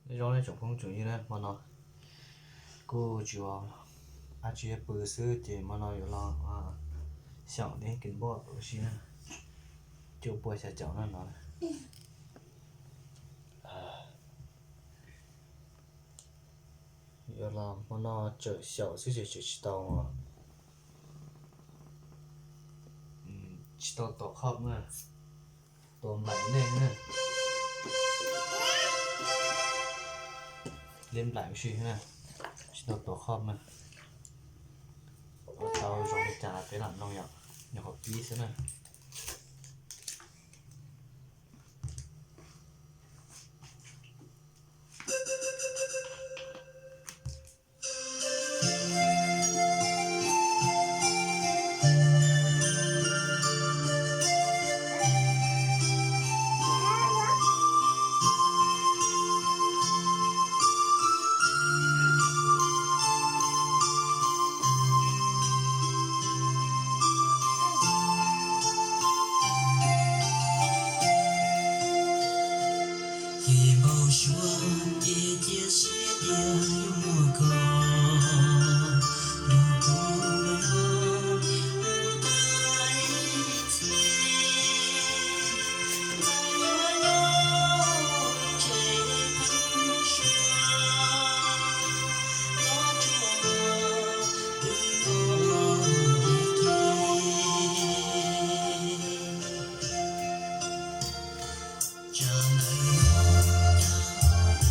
Nyob zoo nej tsoom phooj tsoom ywg na, hmo no kuj tsis ua dab tsi pw xwb ces hmo no yuav los xyaum neb kis npoj ua si na, cuaj puas xya caum na no. Yuav los hmo no tseem xyaum xwb ces tseem tsis tau, tsis tau tos khoj na, tos nplaim nej na, liab nplaim ua si na, tsis tau tos khoj na. Ua tau zoo li cas peb lam mloog yom, nyuam qhuav pib xwb na. Ces npau suav ces cia siab tias yuav muaj koj nrog kuv los, ua ib txhis los nyob tsev pw suav, los tsuas ua wb nyob ua ke. Tsam ntawd, tsam ntawd,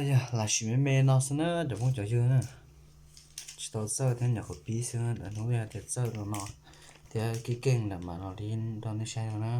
Yog lam sim me me no xwb na cov phooj cov ywg na. Tsis tau txawj thiab, nyuam qhuav pib xwb, lwm hnub yog tias txawj los no thiab keej keej lawm mam los li rau nej saib no na.